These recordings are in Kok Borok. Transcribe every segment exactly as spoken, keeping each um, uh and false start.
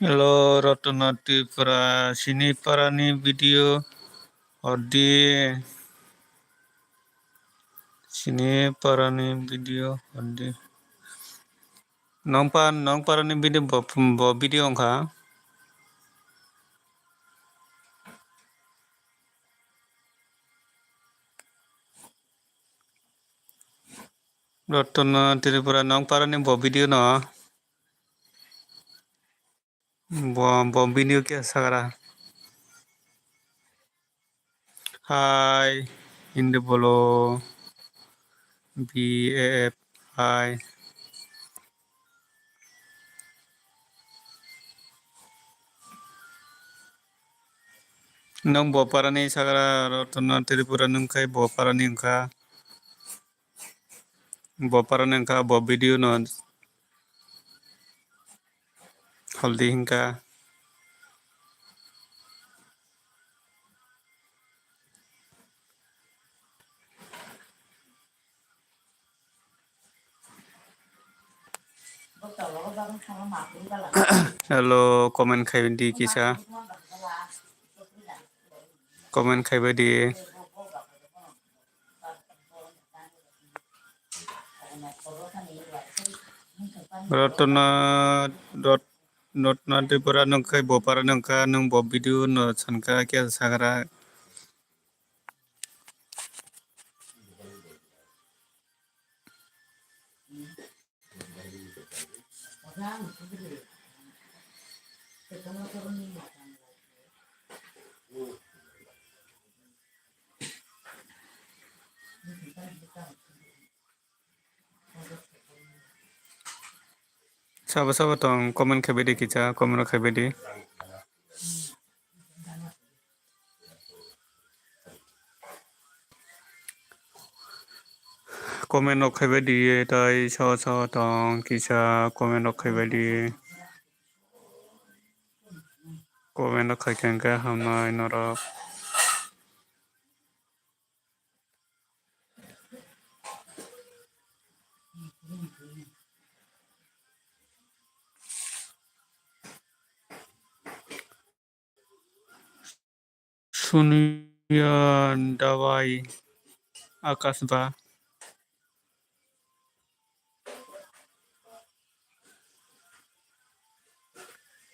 Hello, Rotana Tripura, sini parani video hor di, sini parani video hor di. Nong pa, nong parani video bo, bo video wngkha. Rotana Tripura nong parani bo video no. Bo, bo video khe sagra. Hi, hindi bolo. B A F, hi. Nong bo parani sagra Rotana Tripura nung khai bo parani wngkha. Bo parani wngkha bo video no hol di hinka. Hello, comment khai di kisa. Comment khai bai di. Rotana dot, Rotana Tripura nung khai bo para nung kha, nung bo video no sankha khe sagra. Sabo sabo tong comment khai bai di kisa, comment rok khai bai di. Comment rok khai bai di, tai sabo sabo tong kisa comment rok khai bai di. comment rok khai kha hwnkhe hamnai norok. Suniya dawai Akash ba.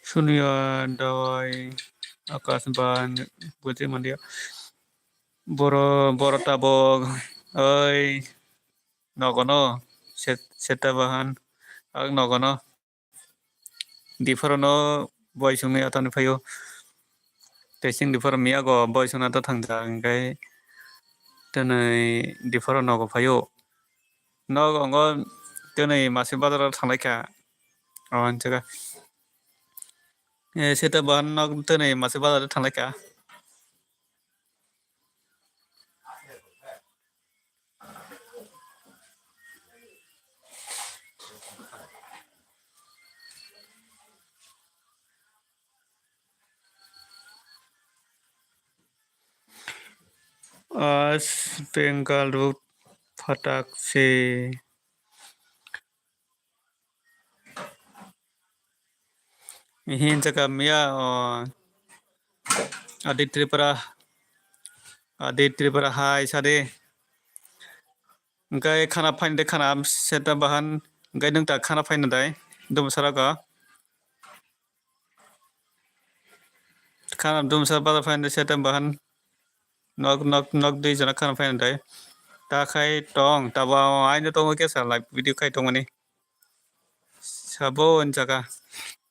Suniya dawai Akash ba buji manliya. Boro, boro tabok oi nogono set, seta bahan ang nogono. Dipharo no boy songni atani phaio. Testing dipharo miyago boy songna to thangjak, hingkai twnwi dipharo nogo phaio. Nog ongo twnwi masi bazaro thanglaikha. O, hinchaka. E, seta bahan nog twnwi masi bazaro thanglaikha. As Bengal ruk phatak se. Hinjaka miya, o, Adi Tripura, Adi Tripura hai sadi. Hingkai khana phaini de khana seta bahan, hingkai nwng ta khana phaina dai, dum saraka. Khana dum sar bazar phaina de seta bahan. Nok, nok, nok dui jona khana phaina dai. Ta khai tong, tabo aino tongo kesa live video khai tongmani. Sabo hinjaka.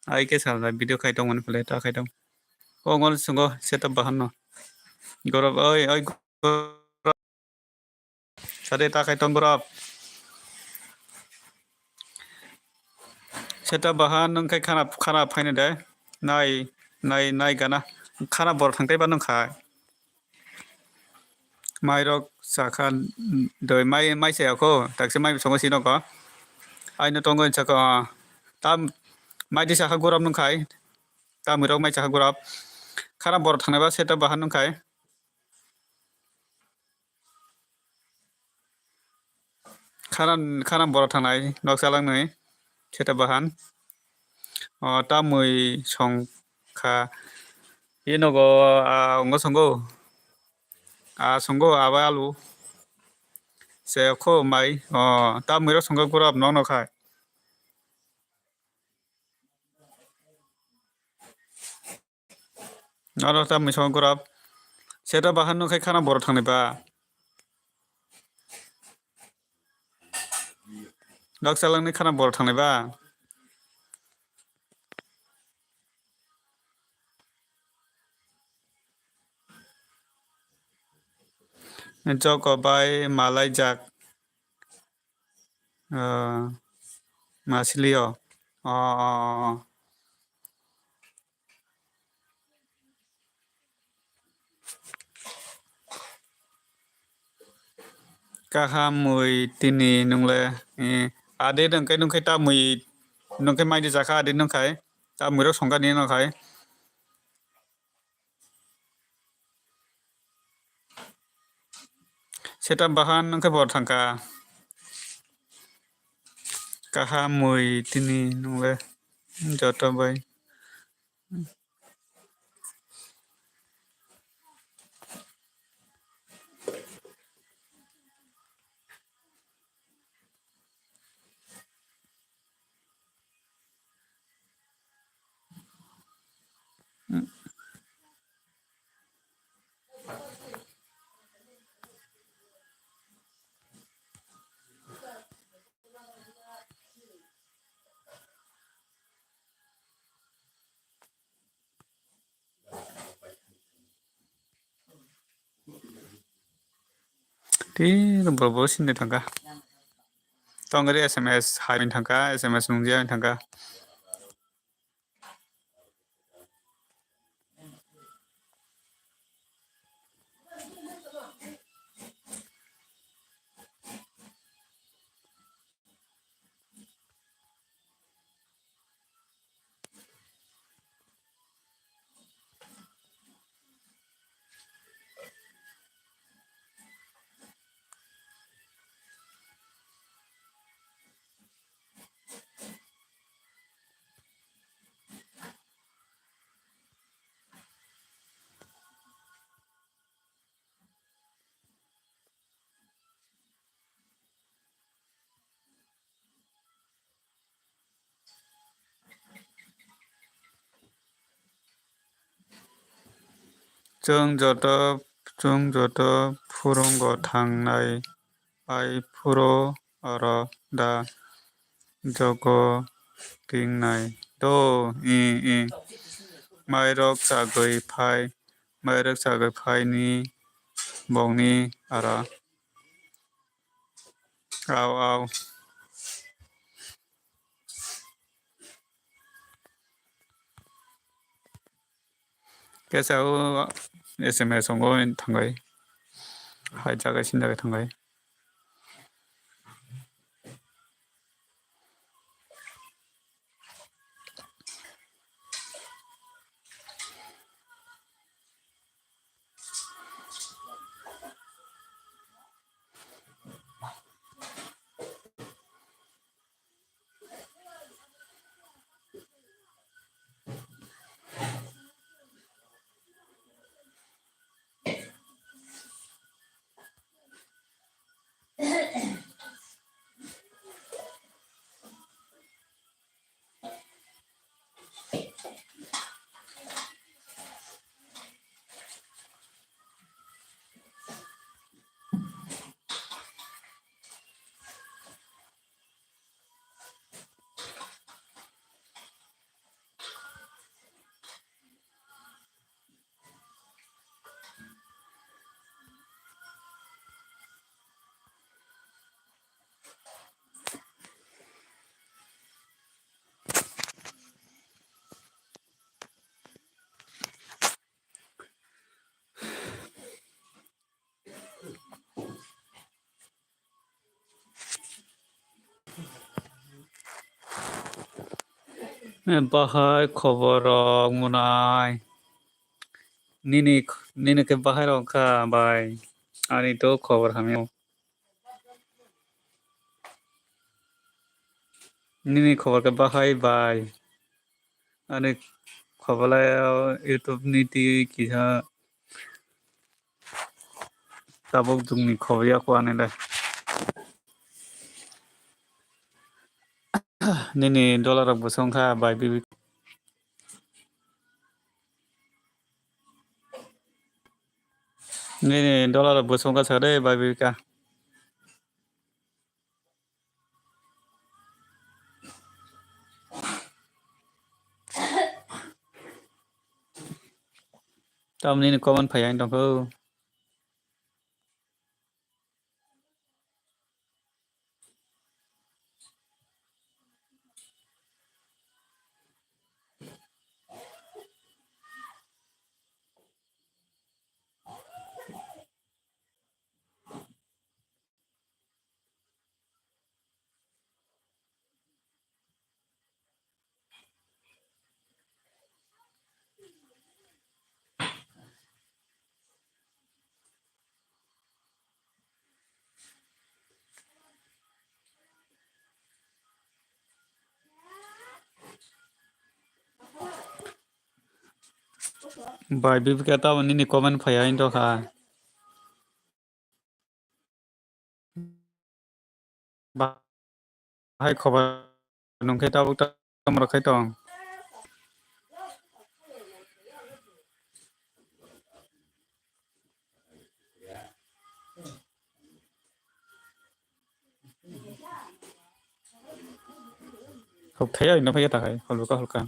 Ai kesa live video khai tongmani phle ta khai tong. O ngon sungo seta bahan no. Gorop, oi, oi, gorop. Sade ta khai tong gorop. Seta bahan nwng khai khana, khana phaina de. Nai, nai, nai gana. Khana bor thangtai ba nwng khai. Mairok chakha doi mai, mai chaya kho, taksa mai songo sino ko. Aino tongo hinsa ko, tam mai di chakha gurap nwng khai. Tamwi rok mai chakha gurap. Khana bor thangnai ba seta bahan nwng khai. Khana, khana bor thangnai nok chalangni seta bahan. O, tamwi song kha. Inogo, a, ongo songo. A, songo, abo alu. Se kho mai. O, tamwi rok songo gurap nok no khai. Aro ta mui songo gurap. Seta bahan no khai khana bor thangnai ba. Nok chalangni khana bor thangnai ba. Joko bai malai jak. Ah, masilio. Oh, oh, oh. Kaham mui tini nungle, eh, ade nung kai nung kai ta mui, nung kai mai di jaka ade nung kai, ta mui rok songkha ni nung kai. Seta bahan wngkhe bor thangkha. Kaham mui tini nungle joto bai. Tei borok bo sini thangkha. Tongri S M S hai thangkha, S M S nungya thangkha. Chwng joto, chwng joto phwrwngo thangnai, ai phuru oro da jogo tingnai do, i, i. Mairok chagwi phai, mairok chagwi phai ni bongni ara. Au, au. Kesa o S M S ongo thangwi. Hai jaga sin jaga thangwi. Bahai khobor rok mwnai. Nini, nini khe bahai rok kha bai. Ani to khobor hamya. Nini khobor khe bahai bai. Ani khobor lai YouTube ni twi kisa tabuk jungni khobor ya kho ani le. Nini dollar rok bwswng kha bai bibi. Nini dollar rok bwswng kha sa de bai bibi ka. Tamni ni comment phai ang tongkho. Bai, Bibika, tamo nini comment phaiya wngtokha. Bahai khobor nung khe tabuk tamo rok khai tong. Hok thaya ino phaiya takhai holka holka.